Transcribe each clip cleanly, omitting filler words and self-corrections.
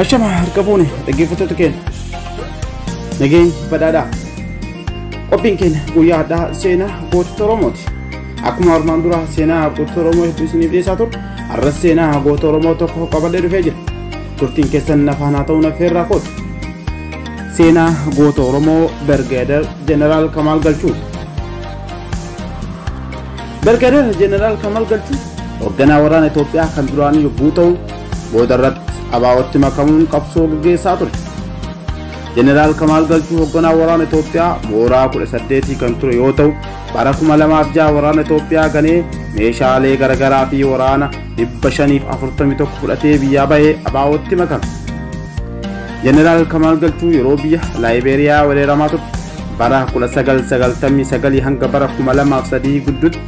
Ashama harka fuune dhaggeeffattoota keenya nageenyi badhaadhaa. Qophiin keenya guyyaa har'aa seenaa gootota Oromooti. Akkuma armaan dura seenaa gootota Oromoo hedduu isiniif dhiyeessaa turre, har'as seenaa goota Oromoo tokko qabadhee dhufee jira. Turtiin keessan nafaan haa ta'u naffeerraa kootu. Seenaa goota Oromoo Bergeedar Jeneraal Kamaal Galchuu. Bergeedar Jeneraal Kamaal Galchuu hoogganaa waraana Itoophiyaa kan duraanii yogguu ta'u, booda irratti ABO'tti makamuun qabsoo gaggeessaa ture. Jeneraal Kamaal Galchuu hoogganaa waraana Itoophiyaa mooraa 18 kan ture yoo ta'u, bara 2006 waraana Itoophiyaa ganee meeshaalee garaagaraa fi waraana 541 fudhatee biyyaa bahee ABO'tti makame. Jeneraal Kamaal Galchuu yeroo biyya Laayibeeriyaa weeraramaa ture bara 1999 hanga bara 2003 gidduutti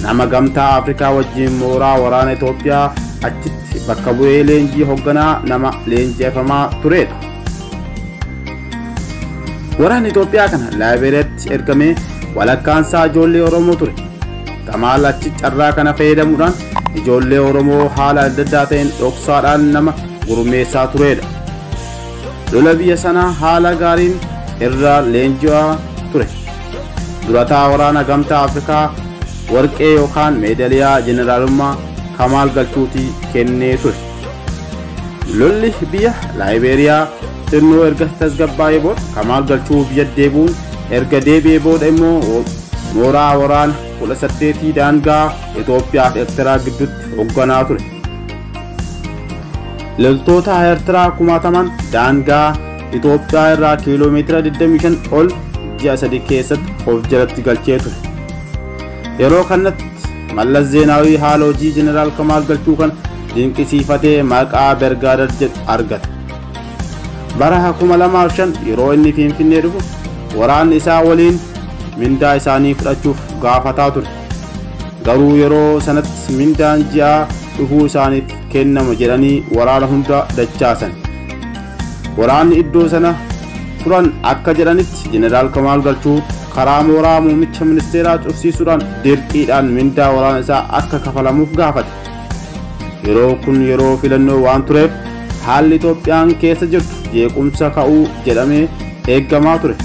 nama gamtaa Afrikaa wajjin mooraa waraana Itoophiyaa achitti bakka bu'ee leenjii hoogganaa nama leenjifamaa turedha. Waraanni Itoophiyaa kana Laayibeeriyaatti ergamee walakkaan isaa ijoollee Oromoo ture. Kamaal achi carraa kana fayyadamuudhaan ijoollee Oromoo haala adda addaa ta'een dhoksaadhaan nama gurmeessaa turedha. Lola biyya sanaa haala gaariin irra leenji'aa ture. Durataa waraana gamtaa Afrikaa warqee yookaan meedaaliyaa jeneraalummaa Kamaal Galchuutii kennee ture. Lolli biyya Laayibeeriyaa xinnoo erga tasgabbaa'ee booda Kamaal Galchuu biyya deebi'uun erga deebi'ee booda immoo mooraa waraana 18 daangaa Itoophiyaa fi Eertiraa gidduutti hoogganaa ture. Loltoota Eertiraa kumaataman daangaa Itoophiyaa irraa kiiloomeetira 25 ol ji'a 3 keessatti of jalatti galchee ture. Yeroo kanatti Mallas Zeenaawii haala hojii Jeneraal Kamaal Galchuu kan dinqisiifatee maqaa Bergaadar jedhu argate. Bara 2005 yeroo inni Finfinnee dhufu waraanni isaa waliin mindaa isaanii fudhachuuf gaafataa ture. Garuu yeroo sanatti mindaan ji'aa dhufuu isaaniif kennama jedhanii waraana hunda dachaasan. Waraanni iddoo sana turan akka jedhanitti Jeneraal Kamaal Galchuu karaa mooraa muummicha ministeeraa cufsiisuudhaan dirqiidhaan mindaa waraana isaa akka kafalamuuf gaafate. Yeroo kun yeroo filannoo waan tureef haalli Itoophiyaan keessa jirtu jeequmsa ka'uu jedhamee eeggamaa ture.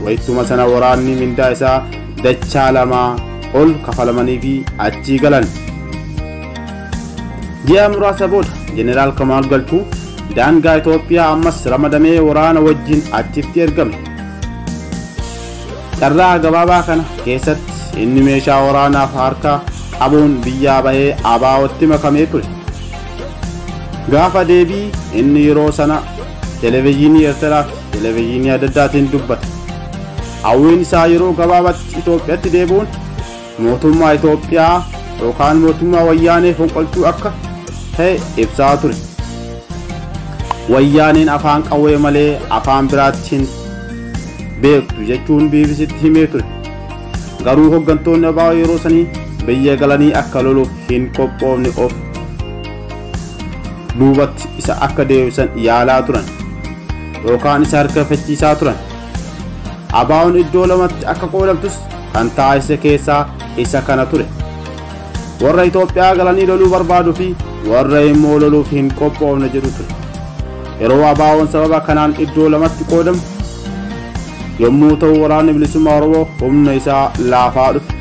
Wayituma sana waraanni mindaa isaa dachaa 2 ol kafalamanii fi achii galan. Ji'a muraasa booda Jeneraal Kamaal Galchuu daangaa Itoophiyaa ammas ramadamee waraana wajjin achitti ergame. Carraa gabaabaa kana keessatti inni meeshaa waraanaaf harka qabuun biyyaa bahee ABO'tti makamee ture. Gaafa deebii inni yeroo sana televezyiinii Eertiraa fi televezyiinii adda addaatiin dubbate. Hawwiin isaa yeroo gabaabaatti Itoophiyaatti deebi'uun mootummaa Itoophiyaa yookaan mootummaa wayyaanee fonqolchuu akka ta'e ibsaa ture. Wayyaaneen afaan qawwee malee afaan biraatti hin beektu jechuun BBCtti himee ture. Garuu hooggantoonni ABO yeroo sanii biyya galanii akka loluuf hin qophoofne of duubatti isa akka deebisan yaalaa turan yookaan isa harkafachiisaa turan. ABO'n iddoo lamatti akka qoodamtus kan taasise keessaa isa kana ture. Warra Itoophiyaa galanii loluu barbaaduu fi warra immoo loluuf hin qophoofne jedhu ture. Yeroo ABO'n sababa kanaan iddoo lamatti qoodamu yommuu ta'u waraanni bilisummaa Oromoo humna isaa laafaa dhufe.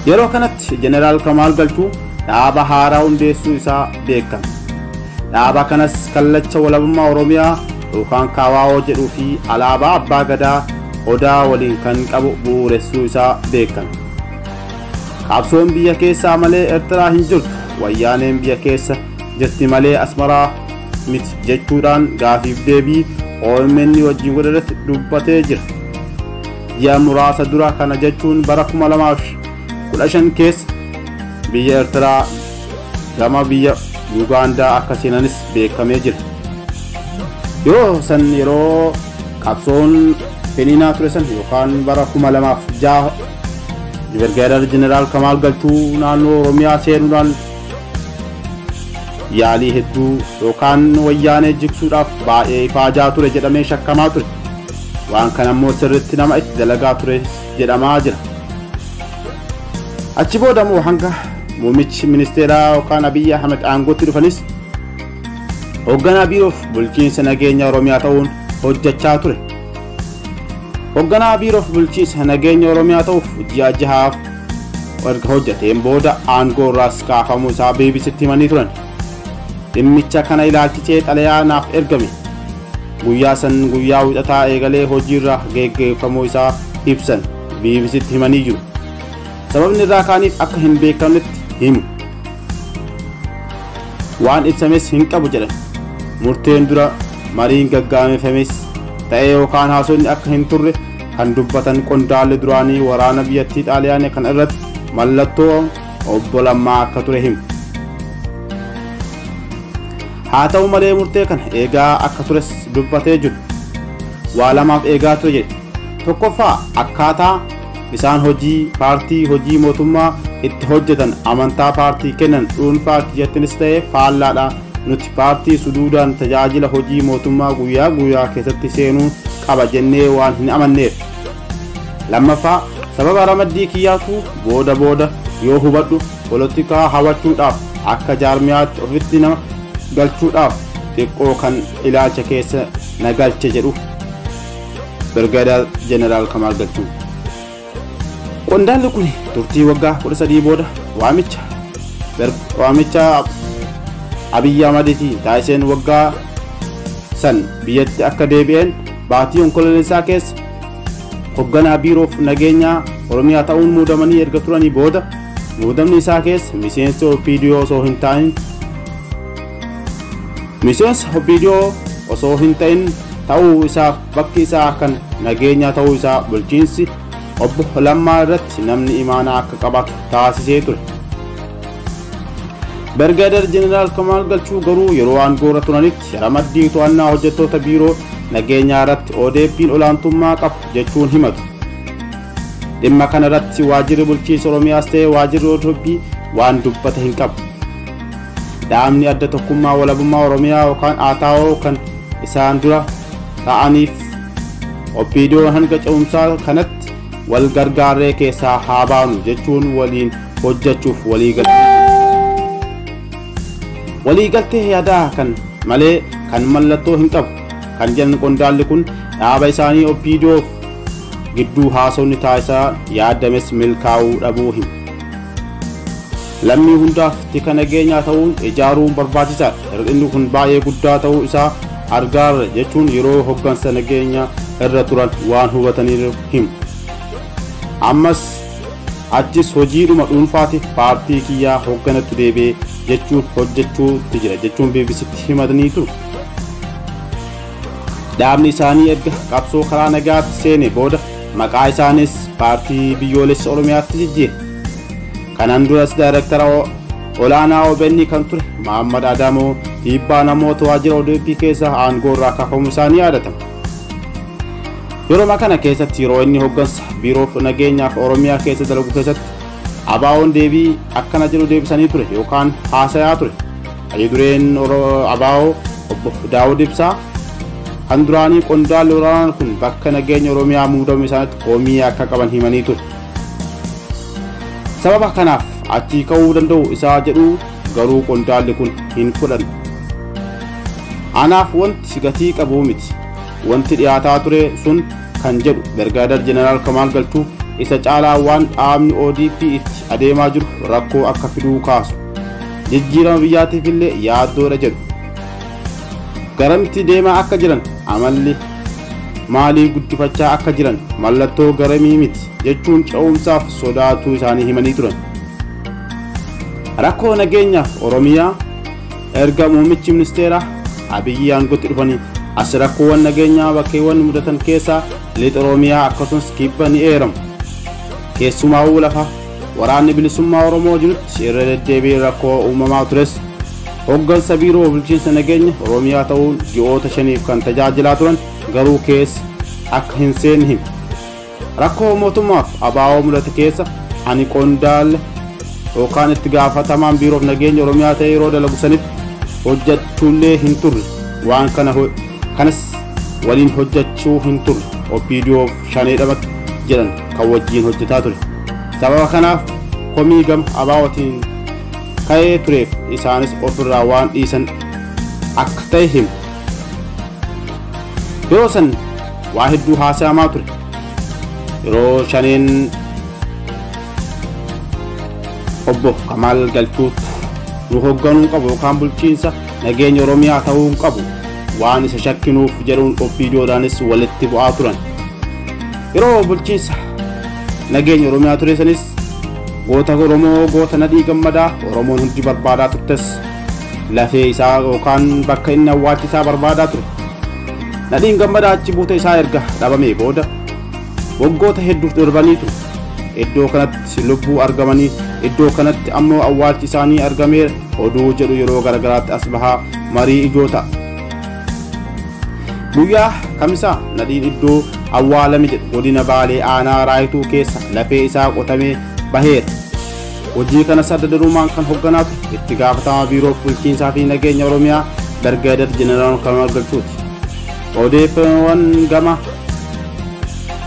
Yeroo kanatti Jeneraal Kamaal Galchuu dhaaba haaraa hundeessuu isaa beekame. Dhaaba kanas kallacha walabummaa Oromiyaa yookaan KWO jedhuu fi alaabaa Abbaa Gadaa Odaa waliin kan qabu bu'uuressuu isaa beekame. Qabsoon biyya keessaa malee Eertiraa hin jirtu, wayyaaneen biyya keessa jirti malee Asmaraa miti jechuudhaan gaafiif deebii OMN wajjin godhatetti dubbatee jira. Ji'a muraasa dura kana jechuun bara 2015 keessa biyya Eertiraa gama biyya Yuugaandaa akka seenanis beekamee jira. Yeroo san yeroo qabsoon finiinaa ture san yookaan bara 2006 Birgaadeer Jeneraal Kamaal Galchuu naannoo Oromiyaa seenuudhaan yaalii hedduu yookaan wayyaanee jigsuudhaaf baay'ee ifaajaa ture jedhamee shakkamaa ture. Waan kana immoo sirriitti nama itti dalagaa ture jedhamaa jira. Achi booda immoo hanga muummichi ministeeraa yookaan Abiyyi Ahmed aangootti dhufanis hoogganaa biiroof bulchiinsa nageenya Oromiyaa ta'uun hojjechaa ture. Hoogganaa biiroof bulchiinsa nageenya Oromiyaa ta'uuf ji'a jahaaf erga hojjeteen booda aangoo irraas kaafamuu isaa BBCtti himanii turan. Dhimmicha kana ilaalchisee xalayaa naaf ergame. Guyyaa san guyyaa wixataa eegalee hojiirra geggeeffamuu isaa ibsan BBCtti himanii jiru. Sababni irraa kaaniif akka hin beekamnetti himu. Waan ibsames hin qabu jedhan. Murteen dura mariin gaggeeffames ta'ee yookaan haasofni akka hin turre kan dubbatan qondaalli duraanii waraana biyyattii Xaaliyaanii kan irratti mallattoo obbo Lammaa akka ture himu. Haa ta'u malee murtee kana eegaa akka tures dubbatee jiru. Waa lamaaf eegaa ture jedhe. Tokkoffaa akkaataa isaan hojii paartii hojii mootummaa itti hojjetan amantaa paartii kennan dhuunfaa kiyyattinis ta'e faallaadha. Nuti paartii suduudaan tajaajila hojii mootummaa guyyaa guyyaa keessatti seenuu qaba jennee waan hin amanneef. Lammaffaa sababa ramaddii kiyyaatu booda booda yoo hubadhu polotikaa hawachuudhaaf akka jaarmiyaatti ofitti nama galchuudhaaf xiqqoo kan ilaalcha keessa na galche jedhu Birgaadeer Jeneraal Kamaal Galchuu. Qondaalli kun turtii waggaa 13 booda waamicha Abiyyi Ahmadiitiin taasiseen waggaa san biyyatti akka deebi'een baatii onkololeessaa keessa hoogganaa biiroof nageenyaa Oromiyaa ta'uun muudamanii erga turanii booda muudamni isaa keessa miseensa OPDO osoo hin ta'in miseensa OPDO osoo hin ta'in ta'uu isaa bakki isaa kan nageenyaa ta'uu isaa bulchiinsi obbo Lammaa irratti namni imaanaa akka qabaatu taasisee ture. Birgaadeer Jeneraal Kamaal Galchuu garuu yeroo aangoo irra turanitti ramaddii to'annaa hojjettoota biiroo nageenyaa irratti ODP'n olaantummaa qabu jechuun himatu. Dhimma kana irratti waajjirri bulchiinsa Oromiyaas ta'e waajjirri ODP waan dubbate hin qabu. Dhaabni adda tokkummaa walabummaa Oromiyaa yookaan ATO kan isaan dura ta'aniif OPDO hanga ce'umsaa kanatti wal gargaarree keessaa haa baanu jechuun waliin hojjechuuf waliigaltee yaadaa kan malee kan mallattoo hin qabu kan jedhan qondaalli kun dhaaba isaanii OPDO gidduu haasofni taasisaa yaadames milkaa'uu dhabuu himu. Lammii hundaaf tika nageenyaa ta'uun ijaaruun barbaachisaadha. Hir'inni kun baay'ee guddaa ta'uu isaa argaarra jechuun yeroo hoggansa nageenyaa irra turan waan hubataniif himu. Ammas achis hojiidhuma dhuunfaatiif paartii kiyyaa hoogganatti deebi'ee jechuun hojjechuutti jira jechuun BBCtti himatanii turu. Dhaabni isaanii erga qabsoo karaa nagaatti seene booda maqaa isaanis paartii biyyoolessa Oromiyaatti jijjiire. Kanaan duras daayirektara olaanaa OBN kan ture Mahammad Adamoo dhiibbaa namoota waajjira ODP keessa aangoo irraa kaafamuu isaanii yaadatama. Yeroo kana keessatti yeroo inni hoggansa biiroof nageenyaaf Oromiyaa keessa dalagu keessatti ABO'n deebii akkana jedhu deebisanii ture yookaan haasayaa ture. Hayyu-dureen ABO obbo Daawud Ibsaa kan duraanii qondaalli olaanaan kun bakka nageenya Oromiyaa muudamuu isaaniitti komii akka qaban himanii ture. Sababa kanaaf achii ka'uu danda'u isaa jedhu garuu qondaalli kun hin fudhanne. Anaaf wanti gatii qabu miti. Wanti dhiyaataa ture sun kan jedhu Birgaadeer Jeneraal Kamaal Galchuu isa caalaa waan dhaabni ODP itti adeemaa jiru rakkoo akka fiduu kaasu. Jijjiirama biyyaatiif illee yaaddoodha jedhu. Garamitti deemaa akka jiran amalli maalii guddifachaa akka jiran mallattoo garamii miti jechuun ce'umsaaf sodaatuu isaanii himanii turan. Rakkoo nageenyaaf Oromiyaa erga muummichi ministeeraa Abiyyi aangootti dhufanii as rakkoowwan nageenyaa bakkeewwan mudatan keessaa lixa Oromiyaa akkasumas kibba ni eeramu. Keessumaa lafa waraanni bilisummaa Oromoo jirutti irra deddeebiin rakkoo uumamaa tures hoggansa biiroo bulchiinsa nageenya Oromiyaa ta'uun ji'oota 5 kan tajaajilaa turan garuu keessa akka hin seenne himu. Rakkoo mootummaaf ABO mudate keessa ani qondaala yookaan itti gaafatamaan biiroof nageenya Oromiyaa ta'e yeroo dalagu sanitti hojjechuullee hin turre. Waan kanas waliin hojjechuu hin turre. OPDO shanee dhabatti jedhan kan wajjin hojjetaa ture. Sababa kanaaf komii gama ABOtiin ka'ee tureef isaanis ofirraa waan dhiisan akka ta'e himu. Yeroo san waa hedduu haasa'amaa ture. Yeroo shaneen obbo Kamaal Galchuutti nu hoogganuu qabu yookaan bulchiinsa nageenya Oromiyaa ta'uu qabu waan isa shakkinuuf jedhuun OPDOdhaanis walitti bu'aa turan. Yeroo bulchiinsa nageenya Oromiyaa ture sanis goota Oromoo goota Nadhii Gammadaa Oromoon hundi barbaadaa turtes lafee isaa yookaan bakka inni awwaalchi isaa barbaadaa ture. Nadhiin Gammadaa achi buute isaa erga dhabamee booda waggoota hedduuf darbanii ture. Iddoo kanatti lubbuu argamanii iddoo kanatti ammoo awwaalchi isaanii argameera oduu jedhu yeroo garagaraatti as bahaa marii ijoo ta'a. Guyyaa Kamisaa Nadhiin iddoo awwaalame jedhu godina Baalee aanaa Raayituu keessa lafee isaa qotamee baheera. Hojii kanas adda durummaan kan hoogganaa ture itti gaafatamaa biiroo bulchiinsaa fi nageenya Oromiyaa Birgeedar Jeneraal Kamaal Galchuuti. Odeeffannoowwan gama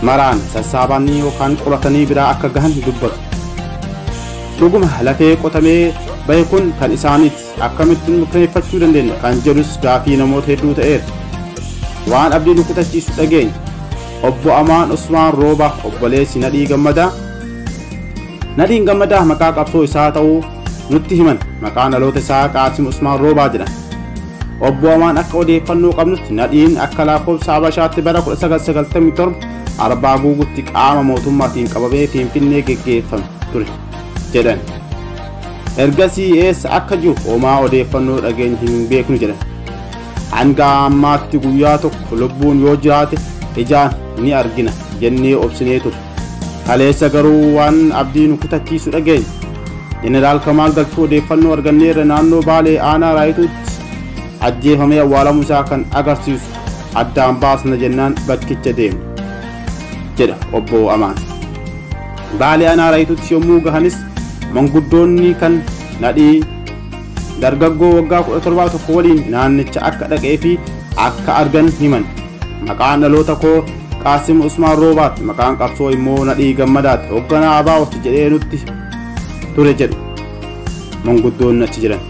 maraan sassaabanii yookaan qoratanii biraa akka gahan dubbatu. Dhuguma lafee qotamee bahe kun kan isaaniiti akkamittiin mirkaneeffachuu dandeenya kan jedhus gaafii namoota hedduu ta'eera. Waan abdii nu kutachiisu dhageenya. Obbo Amaan Usmaan Rooba obboleessi Nadhii Gammadaa. Nadhiin Gammadaa maqaa qabsoo isaa ta'uu nutti himan. Maqaan dhaloota isaa Qaasim Usmaan Roobaa jedhama. Obbo Amaan akka odeeffannoo qabnutti Nadhiin akka lakkoofsa Habashaatti bara 1997 Arbaa Guugutti qaama mootummaatiin qabamee Finfinnee geggeeffame ture jedhan. Ergasii eessa akka jiru homaa odeeffannoo dhageenya hin beeknu jedhan. Hanga ammaatti guyyaa tokko lubbuun yoo jiraate ijaan ni argina jennee obsinee ture. Kaleessa garuu waan abdii nu kutachiisu dhageenya. Jeneraal Kamaal Galchuu odeeffannoo arganneerra naannoo Baalee aanaa Raayituutti ajjeefamee awwaalamuu isaa kan agarsiisu addaan baasna jennaan bakkicha deemne jedha obbo Amaan. Baalee aanaa Raayituutti yommuu gahanis manguddoonni kan Nadhii dargaggoo waggaa 17 tokko waliin naannicha akka dhaqee fi akka argan himan. Maqaan dhaloota koo Qaasim Usmaan Roobaati, maqaan qabsoo immoo Nadhii Gammadaati, hoogganaa ABO'ti jedhee nutti ture jedhu manguddoonni achi jiran.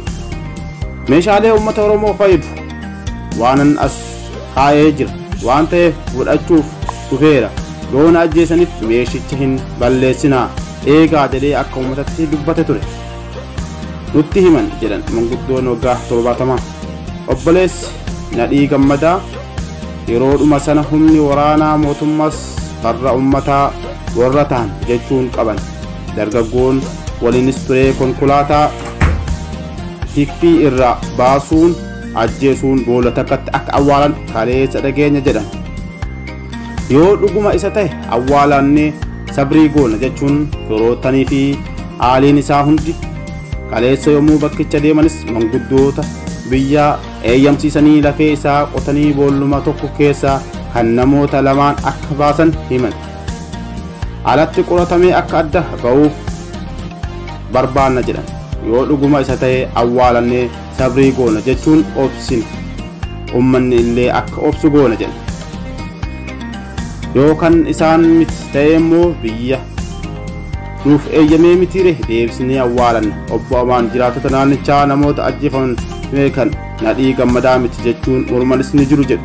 Meeshaalee uummata Oromoo fayyadu waanan as kaa'ee jira waan ta'eef fudhachuuf dhufeera. Loon ajjeesaniif meeshicha hin balleessinaa eegaa jedhee akka uummatatti dubbate ture. Nutti himan jedhan manguddoon waggaa 70. Obboleessi Nadhii Gammadaa yeroo dhuma sana humni waraanaa mootummaas farra uummataa warra ta'an jechuun qaban. Dargaggoon waliinis turee konkolaataa tikfii irraa baasuun ajjeesuun boolla takkatti akka awwaalan kaleessa dhageenya jedhan. Yoo dhuguma isa ta'e awwaalannee sabrii goona jechuun firootanii fi aaliin isaa hundi kaleessa yommuu bakkicha deemanis manguddoota biyyaa eeyyamsiisanii lafee isaa qotanii boolluma tokko keessaa kan namoota lamaan akka baasan himan. Alatti qoratamee akka adda ba'uuf barbaanna jedhan. Yoo dhuguma isa ta'e awwaalannee sabrii goona jechuun obsina. Uummanni illee akka obsu goona jedhan. Yoo kan isaan miti ta'e immoo biyya nuuf eeyyamee mitiire deebisnee awwaalanna. Obbo Amaan jiraattota naannichaa namoota ajjeefaman kan Nadhii Gammadaa miti jechuun mormanis ni jiru jedhu.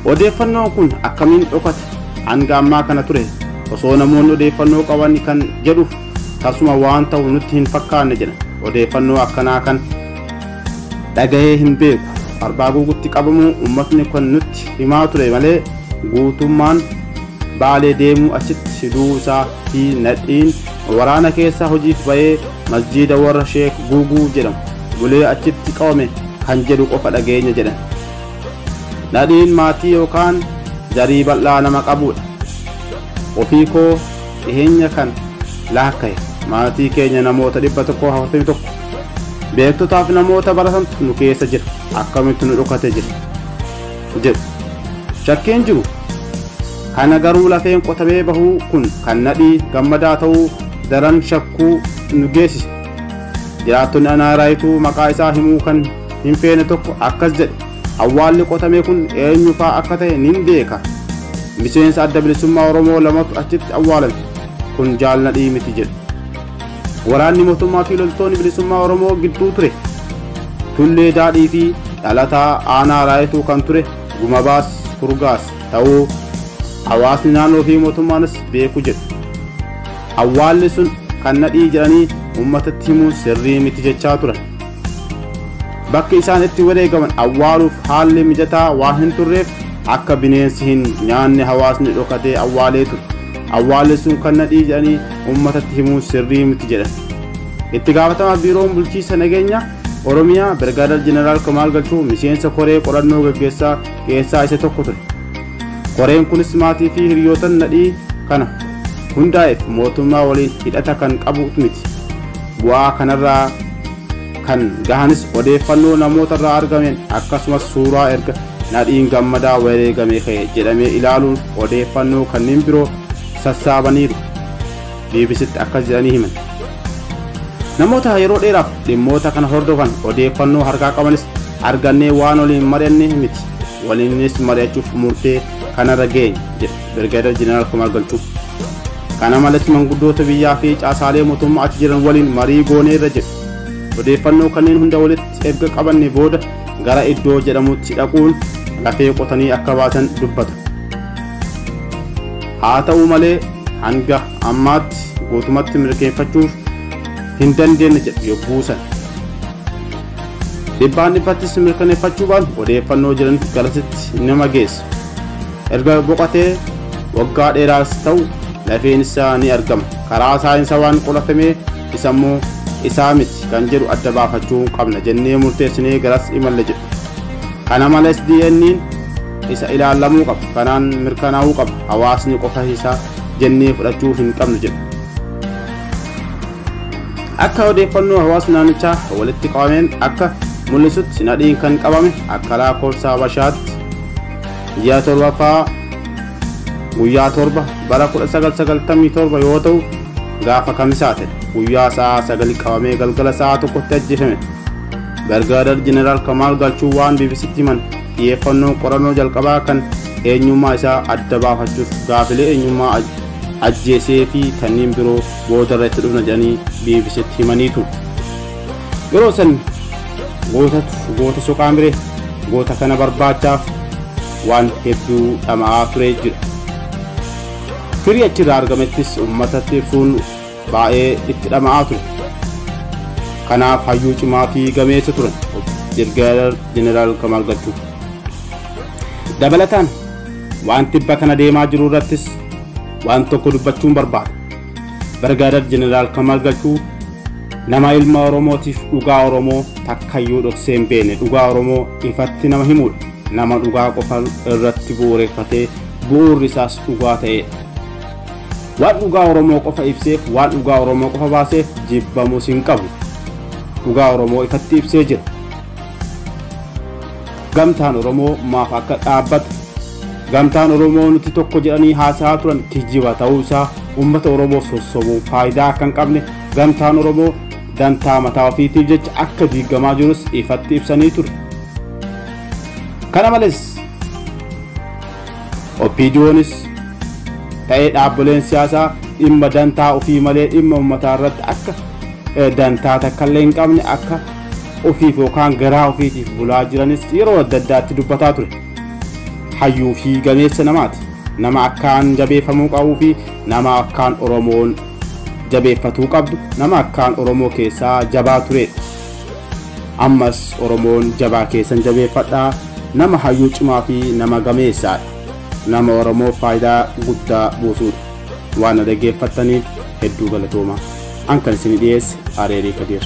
Odeeffannoon kun akkamiin dhokate hanga ammaa kana ture osoo namoonni odeeffannoo qaban kan jedhuuf tasuma waan ta'u nutti hin fakkaanne jedhan. Odeeffannoo akkanaa kan dhagahee hin beeku. Arbaa Guugutti qabamuu uummatni kan nutti himaa ture malee guutummaan Baalee deemuu achitti hidhuu isaa fi Nadhiin waraana keessa hojiif ba'ee masjiida warra Sheek Guuguu jedhamu bulee achitti qabame kan jedhu qofa dhageenya jedhan. Nadhiin maatii yookaan zarii bal'aa nama qabudha. Ofii koo dhiheenya kan laakka'e maatii keenya namoota 141 beektotaaf namoota baratantu nu keessa jira akkamitti nu dhokate jira jedhu. Shakkiin jiru kana garuu lafeen qotamee bahuu kun kan Nadhii Gammadaa ta'uu daran shakkuu nu geessise. Jiraattonni aanaa Raayituu maqaa isaa himuu kan hin feene tokko akkas jedhe. Awwaalli qotamee kun eenyu fa'aa akka ta'e nin beeka. Miseensa adda bilisummaa Oromoo lamatu achitti awwaalame. Kun jaal Nadhii miti jedhu. Waraanni mootummaa fi loltoonni bilisummaa Oromoo gidduu ture. Tullee Daadhii fi dhalataa aanaa Raayituu kan ture Gumabaas Furgaas ta'uu hawaasni naannoo fi mootummaanis beeku jedhu. Awwaalli sun kan Nadhii jedhanii uummatatti himuun sirrii miti jechaa turan. Bakki isaan itti wareegaman awwaaluuf haalli mijataa waan hin turreef akka bineensi hin nyaanne hawaasni dhokatee awwaalee ture. Awwaalli sun kan Nadhii jedhanii uummatatti himuun sirrii miti jedhan. Itti gaafatamaa biiroon bulchiinsa nageenya Oromiyaa Birgaader Jeneraal Kamaal Galchuu miseensa koree qorannoo gaggeessaa keessaa isa tokko ture. Koreen kunis maatii fi hiriyoota Nadhii kana hundaa'eef mootummaa waliin hidhata kan qabu miti. Bu'aa kanarraa kan gahanis odeeffannoo namootarraa argameen akkasumas suuraa erga Nadhiin Gammadaa wareegame ka'e jedhamee ilaaluun odeeffannoo kanneen biroo sassaabaniiru. BBCtti akkas jedhanii himan. Namoota yeroo dheeraaf dhimmoota kana hordofan odeeffannoo harkaa qabanis argannee waan waliin mari'anne miti. Waliinis mari'achuuf murtee kanarra geenye jedhe Birgaader Jeneraal Kamaal Galchuu. Kana malees manguddoota biyyaa fi caasaalee mootummaa achi jiran waliin marii gooneerra jedhu. Odeeffannoo kanneen hunda walitti erga qabanne booda gara iddoo jedhamutti dhaquun lafee qotanii akka baasan dubbatu. Haa ta'u malee hanga ammaatti guutumatti mirkaneeffachuuf hin dandeenye jedhu yogguu sana. Dhibbaan dhibbattis mirkaneeffachuu baanu odeeffannoo jiran garasitti nama geessa. Erga boqotee waggaa dheeraas ta'u lafeen isaa ni argama. Karaa saayinsawaan qoratamee isammoo isaa miti kan jedhu adda baafachuu qabna jennee murteessinee garas imalle jedhu. Kana malees DNA'n isa ilaalamuu qaba. Kanaan mirkanaa'uu qaba. Hawaasni qofa isaa jennee fudhachuu hin qabnu jedhu. Akka odeeffannoo hawaasni naannichaa walitti qabameen akka mul'isutti Nadhiin kan qabame akka lakkoofsa Habashaatti ji'a torbaffaa guyyaa 7 bara 1997 yoo ta'u gaafa kamisaa ta'e guyyaa sa'a 9 qabamee galgala sa'a 1tti ajjeefame. Birgaader Jeneraal Kamaal Galchuu waan BBCtti himan xiyyeeffannoo qorannoo jalqabaa kan eenyummaa isaa adda baafachuuf gaafilee eenyummaa ajjeesee fi kanneen biroo boodarra itti dhufna jedhanii BBCtti himaniitu. Yeroo san goota soqaa miree goota kana barbaachaaf waan hedduu dhama'aa turee jira. Firii achirraa argamettis uummatatti ibsuun baay'ee itti dhama'aa ture. Kanaaf hayyuu cimaa fi gameessa turan Birgaader Jeneraal Kamaal Galchuu. Dabalataan waan tibba kana deemaa jiru irrattis waan tokko dubbachuun barbaada. Birgaader Jeneraal Kamaal Galchuu nama ilma Oromootiif dhugaa Oromoo takkayyuu dhoksee hin beekne dhugaa Oromoo ifatti nama himudha. Nama dhugaa qofa irratti bu'uureffatee bu'uurri isaas dhugaa ta'edha. Waan dhugaa Oromoo qofa ibseef waan dhugaa Oromoo qofa baaseef jibbamus hin qabu. Dhugaa Oromoo ifatti ibsee jira. Gamtaan Oromoo maaf akka dhaabbate Gamtaan Oromoo nuti tokko jedhanii haasa'aa turan kijiba ta'uu isaa uummata Oromoo sossobuun faayidaa akka hin qabne gamtaan Oromoo dantaa mataa ofiitiif jecha akka diigamaa jirus ifatti ibsanii ture. Kana malees OPDOnis ta'ee dhaabbileen siyaasaa dhimma dantaa ofii malee dhimma uummataa irratti akka dantaa takkallee hin qabne akka ofiif yookaan garaa ofiitiif bulaa jiranis yeroo adda addaatti dubbataa ture. Hayyuu fi gameessa namaati. Nama akkaan jabeeffamuu qabuu fi nama akkaan Oromoon jabeeffatuu qabdu, nama akkaan Oromoo keessaa jabaa turedha. Ammas Oromoon jabaa keessan jabeeffadhaa. Nama hayyuu cimaa fi nama gameessaadha. Nama Oromoo faayidaa guddaa buusuudha. Waan na dhaggeeffattaniif hedduu galatooma. An kan isin dhiyeesse Areerii Kadiir.